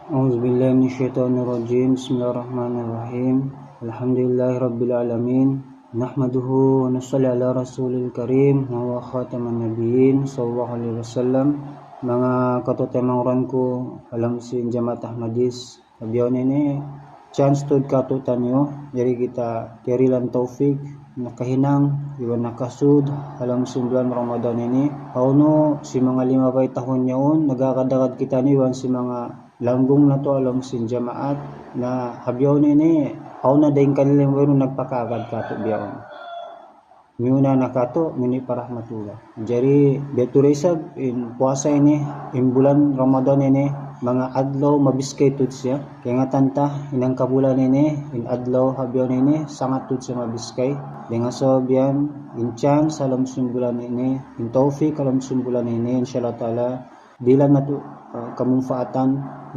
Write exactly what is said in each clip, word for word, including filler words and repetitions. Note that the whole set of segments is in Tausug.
أعوذ بالله من الشيطان الرجيم. بسم الله الرحمن الرحيم. الحمد لله رب العالمين. نحمده ونصلي على رسوله الكريم وهو خاتم النبيين صلى الله عليه وسلم. Manga kataymanghuran ku ha lawm sin Jamaat Ahmadis, bihaun ini chance tuud kātu'niyu, jari kita kiyarihilan tawfik, nakahinang, iban nakasud ha lawm sin bulan Ramadan ini. Hawnu sin manga limabay tahun yaun, nag-agad-agad kitaniyu iban sin manga langgung natu' ha lawm sin jamaat, na ha bihaun ini, hawnu da in kaliling wayruun nagpakaagad kātu' bihaun. Miyuna na kātu', miyuna pa rahmatullah. Jari, biya' tuud isab, in puasa ini, in bulan Ramadan ini, manga adlaw mabiskay tuud siya. Kaingatan ta, in hangkabulan ini, in adlaw ha bihaun ini, sangat tuud siya mabiskay. Dayn ha sabab yan, in chance ha lawm sin bulan ini, in tawfik ha lawm sin bulan ini, insha Allah ta'ala, dihilan natu', ah, kamunpaatan,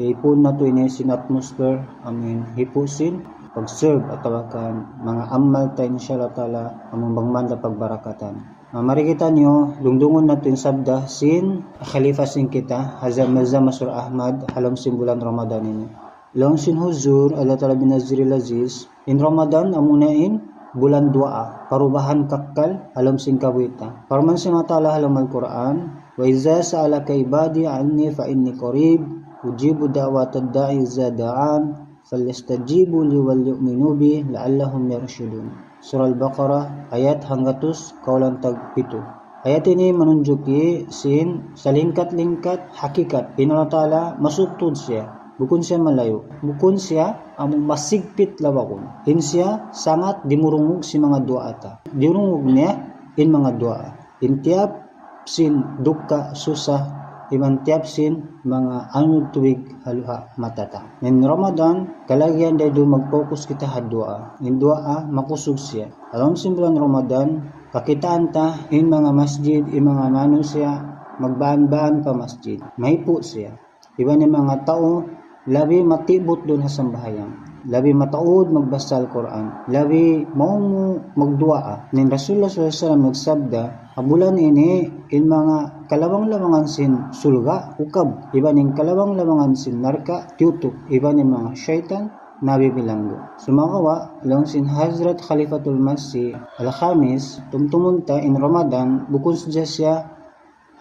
hipuun natu' ini sin atmosphere, amu in hipu' sin pag-serve atawa kan manga amal ta, insha Allah ta'ala, amu in bang man da pagbarakatan. Ah, mari kitaniyu, dungdungun natu' in sabda sin Khalifa sin kita, Hazrat Mirza Masroor Ahmad, ha lawm sin bulan Ramadan ini. Laung sin Huzur, Ayyadahullahu ta'ala binasrihil aziz, in Ramadan, amuna in bulan duwaa, parubahan kakkal, ha lawm sin kabuhi' ta. Parman sin Allah Ta'ala ha lawm Al-Qur'an, وإذا سألك عبادي عني فإني قريب أجيب دعوة الداع إذا دعان فليستجيبوا لي وليؤمنوا بي لعلهم يرشدون. Surah Al-Baqarah, ayat hanggatus, kawman tagpitu. Ayat ini manunjuki sin salingkat-lingkat hakikat. In Allah Ta'ala masuuk tuud siya. Bukun siya malayu'. Bukun siya amu masigpit lawagun. In siya sangat dimurungug sin manga duwaa ta. Dimurungug niya in manga duwaa. In tiyap sin dukka' susa, iban tiyap sin manga anu tubig ha luha' mata ta. In Ramadan, kalagihan da isab mag-focus kita ha duwaa. In duwaa, makusug siya. Ha lawm sin bulan Ramadan, kakitaan ta, in manga masjid, in manga manusiya', magbaan-baan pa masjid. Mahipu' siya. Iban in manga tau, labi matibut duun ha sambahayang. Labi mataud magbasa Al-Qur'an. Labi maumu magduwaa. In Rasulullah sallallahu alayhi wasallam nagsabda, ha bulan ini, in manga kalawang-lawangan sin surga', ukab. Iban in kalawang-lawangan sin narka', tiyutup. Iban in manga saytan, nabibilanggu'. Sumagawa', laung sin Hazrat Khalifatul Masih Al-Khamis, tumtumun ta in Ramadan, bukun sadja siya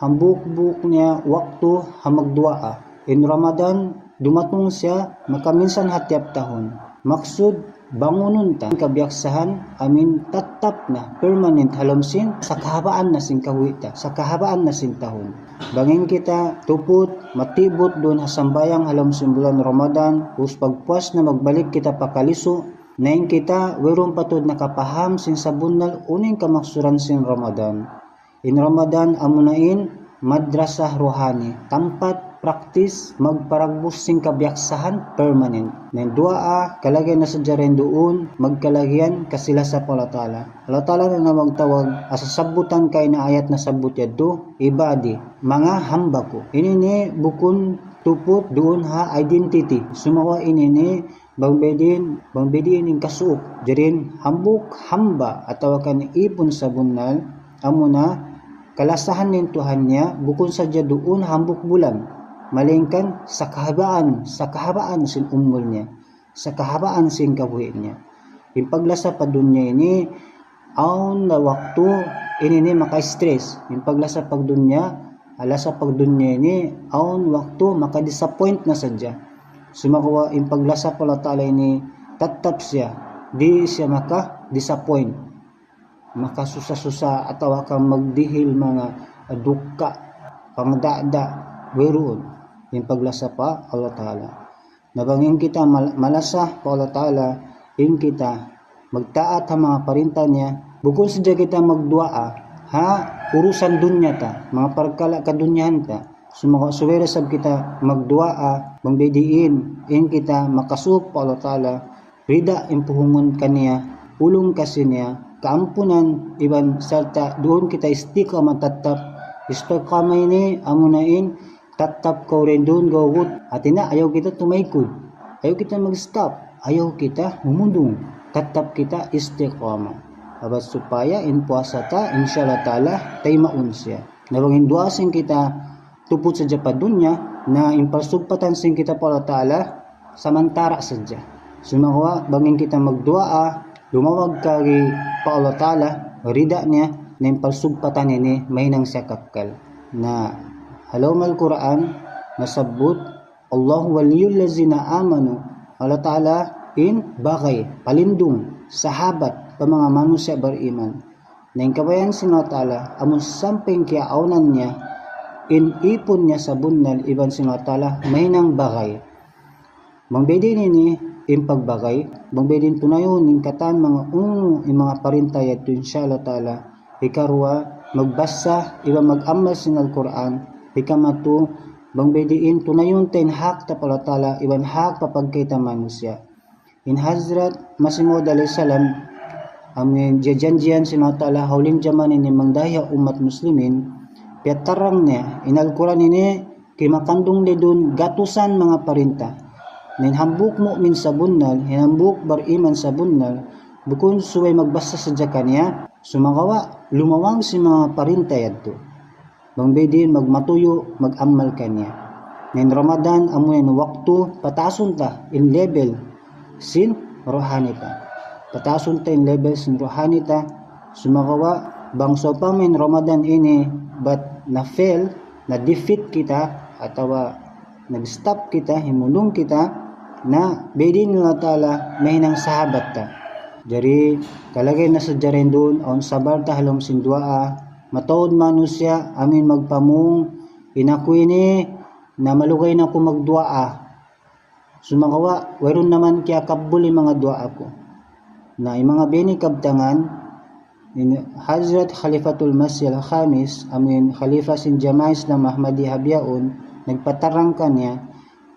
hambuuk-buuk niya waktu ha magduwaa. In Ramadan, dumatung siya, makaminsan ha tiyap tahun. Maksud, bangunun ta in kabiyaksahan, amu in tattap na, permanent ha lawm sin, sakahabaan na sin kabuhi' ta, sakahabaan na sin tahun. Bang in kita tuput, matibut duun ha sambahayang ha lawm sin bulan Ramadan, ubus pagpuas na magbalik kita pa kalisu', na in kita, wayruun pa tuud nakapaham sin sabunnal unu in kamaksuran sin Ramadan. In Ramadan amuna in madrasah rohani, tampat praktis magparagbus sin kabiyaksahan permanent. Na in duwaa, kalagihan na sadja duun, magkalagihan kasi-lasa pa Allah Ta'ala. Allah Ta'ala na magtawag, asal sabbutan kaina ayat nasabbut yadtu, ibadi, manga hamba ku. Ini ini bukun tuput duun ha identity. Sumagawa' ini ini bang biyadiin, bang biyadiin in kasuuk. Jari in hambuuk hamba atawa kan ipun sabunnal, amuna kalasahan niya in Tuhan niya, bukun sadja duun hambuuk bulan. Malayngkan sakahabaan, sakahabaan sin umul niya. Sakahabaan sin kabuhi' niya. In paglasa pa dunya ini, awn na waktu ini ini maka-stress. In paglasa pa dunya, lasa pa dunya ini, awn waktu maka-disappoint na sadja. Sumagawa' in paglasa pa Allah Ta'ala ini, tattap siya. Di' siya maka-disappoint. Makasusa-susa atawa kan magdihil manga dukka', pangdada, wayruun. In paglasa pa Allah Ta'ala. Na bang in kita mal-, malasa pa Allah Ta'ala, in kita magtaat ha manga parinta niya, bukun sadja kita magduwaa, ha urusan dunya ta, manga parkala' kadunyahan ta. Sumagawa' subay da isab kita magduwaa, bang biyadiin, in kita makasuuk pa Allah Ta'ala, rida in puhungun kaniya, ulung kasi niya, kaampunan, iban sarta' duun kita istiqamah tattap, istiqamah ini, amuna in, tattap kaw dayn duun gawgut. Hati niya, ayaw kita tumaykud. Ayaw kita mag-stop. Ayaw kita humundung. Tattap kita istiqamah. Sabab supaya in puasa ta, insya Allah Ta'ala, taymaun siya. Na bang in duwaa sin kita tuput sadja pa dunya, Na in pagsugpatan sin kita pa Allah Ta'ala, samantara sadja. Sumagawa', bang in kita magduwaa, lumawag kari pa Allah Ta'ala, rida niya, na in pagsugpatan ini, mahinang siya kakkal. Na, ha lawm Al-Qur'an, nasabbut, الله ولي الذين آمنوا. Allah Ta'ala in bagay, palindung, sahabat, pa manga manusiya' bariman. Na in kabayaan sin Allah Ta'ala, amun sampay kiyaawnan niya, in ipun niya sabunnal iban sin Allah Ta'ala, mahinang bagay. Bang biyadiin ini, in pagbagay, bang biyadiin tunayun, in katan manga unu, in manga parinta yadtu, insya Allah Ta'ala, hikaruwa, magbasa, iban mag-amal sin Al-Qur'an, hikamatu, bang biyadiin tunayun ta in hak ta pa Allah Ta'ala, iban hak pa pagkahi ta manusiya'. In Hazrat Masih Maud alayhi salam, amu in jiyajanjian sin Allah Ta'ala ha uling jaman ini mangdahi ha ummat muslimin, piyatarang niya, in Al-Qur'an ini, kimakandung didtu gatusan manga parinta. Na in hambuuk mu'min sabunnal, in hambuuk bariman sabunnal, bukun subay magbasa sadja kaniya, sumagawa', lumawag sin manga parinta yadtu. Bang biyadiin magmatuyu', mag-amal kaniya. Na in Ramadan, amu in waktu, pataasun ta, in level, sin rohani ta. Pataasun ta in level sin rohani ta. Sumagawa', bang sawpama in Ramadan ini, bat na-fail, na-defeat kita, atawa nag-stop kita, himundung kita, na biyadiin Allah Ta'ala, mahinang sahabat ta. Jari, kalagay na sadja dayn duun, awn sabar ta ha lawm sin duwaa, mataud manusiya', amu in magpamung, in aku ini, na malugay na aku magduwaa. Sumagawa', wayruun naman kiyakabbul in manga duwaa ku. Na, in manga biya' ini kabtangan, in Hazrat Khalifatul Masih Al-Khamis, amu in Khalifa sin Jamaah Islam Ahmadi ha bihaun, nagpatarang kaniya,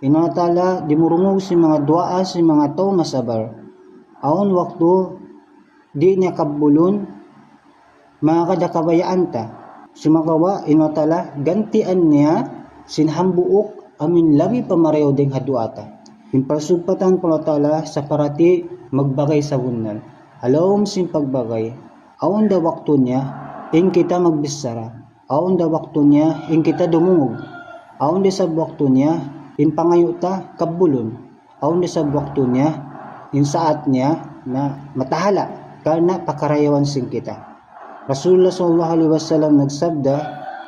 in Allah Ta'ala dimurungug sin manga duwaa sin manga tau masabar. Awn waktu, di' niya kabbulun, manga kada kabayaan ta. Sumagawa', in Allah Ta'ala, gantian niya, sin hambuuk, amu in labi pa marayaw dayn ha duwaa ta. In pagsugpatan pa Allah Ta'ala, saparati, magbagay sabunnal. Ha lawm sin pagbagay, awn da waktu niya, in kita magbichara. Awn da waktu niya, in kita dumungug. Awn da isab waktu niya, in pangayu' ta, kabbulun. Awn da isab waktu niya, in saat niya, na matahala', karna' pakarayawan sin kita. Rasulullah sallallahu alayhi wasallam nagsabda,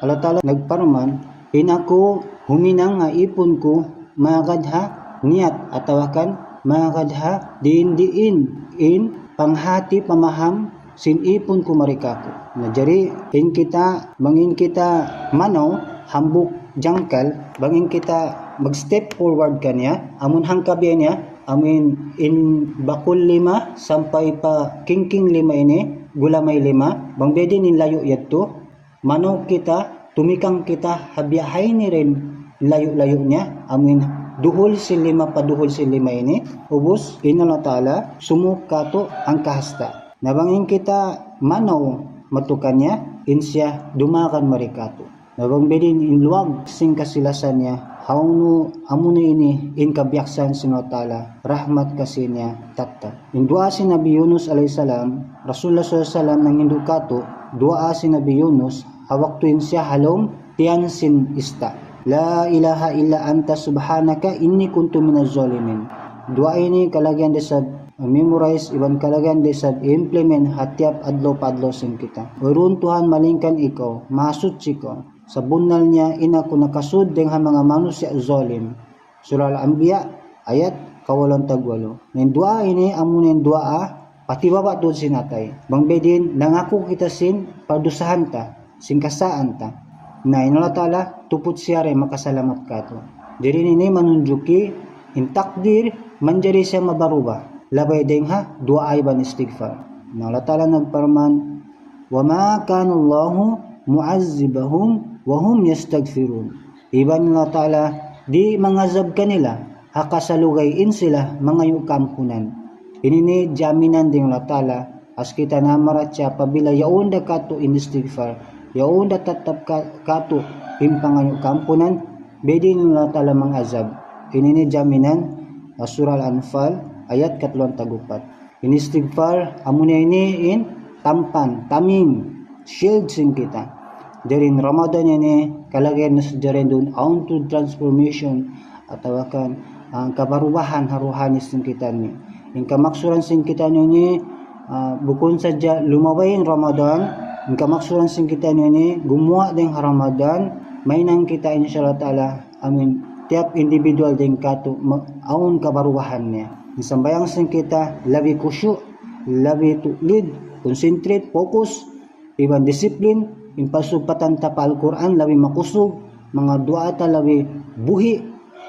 Allah Ta'ala nagparman, in aku huminang ha ipun ku, magad ha niyat, atawa kan magad ha diin-diin, in panghati pamaham, sin ipun ku mari kāku'. Na jari, in kita, bang in kita manaw, hambuuk jangkal, bang in kita mag-step forward kaniya, amun hangkabiya niya, amun in bakul lima, sampay pa kingking lima ini, gulamay lima, bang biyadiin in layu' yadtu, manaw kita, tumikang kita, ha biya' ha ini dayn layu'-layu' niya, amun duhul sin lima pa duhul sin lima ini, ubus, in Allah Ta'ala, sumūng kātu' hangkahasta. Na bang in kita manaw madtu kaniya, in siya dumagan mari kātu'. Na bang biyadiin in luwag sin kasilasan niya, hawnu amuna ini in kabiyaksahan sin Allah Ta'ala, rahmat kasi niya tattap. In duwaa sin Nabi Yunus alayhi salam, Rasulullah sallallahu alayhi wasallam nanghindu' kātu', duwaa sin Nabi Yunus, ha waktu in siya ha lawm tiyan sin ista'. لا إله إلا أنت سبحانك إني كنت من الظالمين. Duwaa ini kalagihan da isab memorize iban kalagihan da isab implement ha tiyap adlaw pa adlaw sin kita. Wayruun Tuhan malaingkan ikaw, mahasuchi kaw. Sabunnal niya in aku nakasud dayn ha manga manusiya' zalim. Surah Al-Anbiya, ayat kawaluan tagwalu. Na in duwaa ini, amuna in duwaa, pati baba' tuud sin atay. Bang biyadiin, nangaku kita sin pardusahan ta, sin kasaan ta. Na in Allah Ta'ala, tuput siya da in makasalamat kātu'. Jari ini manunjuki, in takdir, manjari siya mabaruba. Labay dayn ha, duwaa iban istighfar. Na Allah Ta'ala nagparman, وما كان الله معذبهم وهم يستغفرون. Iban Allah Ta'ala, di' mangazab kanila, ha kasalugay in sila mangayu' kaampunan. Ini ini jaminan dayn Allah Ta'ala, as kita namarachaya apabila yaun da kātu' in istighfar, yaun da tattap ka-, kātu' in pangayu' kaampunan, biyadiin Allah Ta'ala mangazab. Ini ini jaminan, ah, Surah Al-Anfal, ayat katluan tagupat. In istighfar, amuna ini in tampan, taming, shield sin kita. Dayn Ramadan ini, kalagihan na sadja dayn duun awn tuud transformation, atawa kan, ah, kabarubahan ha ruhani sin kitaniyu. In kamaksuran sin kitaniyu ini, ah, bukun sadja lumabay in Ramadan, in kamaksuran sin kitaniyu ini, gumuwa' dayn ha Ramadan, mahinang kita insya Allah ta'ala, amin, tiyap individual dayn katu', ma-, awn kabarubahan niya. In sambahayang sin kita, labi khusyu', labi tuklid, concentrate, focus, iban disiplin, in pasugpatan ta pa Al-Qur'an, labi makusug, manga duwaa ta labi buhi',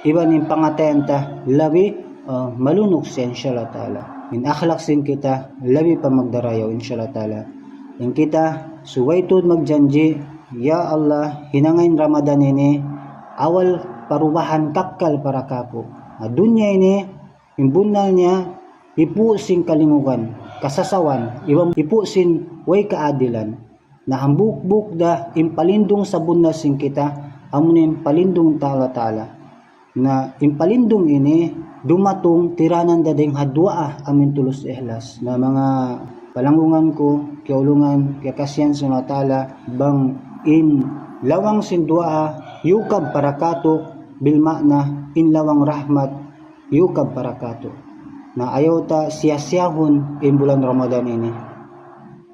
iban in pangatayan ta labi, ah, malunuk siya, insya Allah ta'ala. In akhlak sin kita labi pa magdarayaw, insya Allah ta'ala. In kita subay tuud magjanji', "Ya Allah, hinanga in Ramadan ini awal parubahan kakkal para kāku'. Ha dunya ini, in bunnal niya, hipu' sin kalingugan, kasasawan, iban hipu' sin way kaadilan. Na hambuuk-buuk da in palindung sabunnal sin kita, amu in palindung ta Allah ta'ala." Na in palindung ini, dumatung tiranan da dayn ha duwaa amin tulus ihlas. Na manga palanggungan ku, kiyaulungan, kiyakasihan sin Allah ta'ala, bang in lawang sin duwaa, yukab para katu', bil ma'na, in lawang rahmat, yukab para katu'. Na ayaw ta siya-siyahun in bulan Ramadan ini.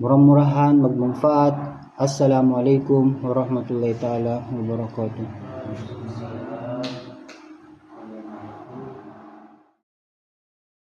Mura-murahan magmanfaat. Assalamu alaykum warahmatullahi ta'ala wabarakatuh.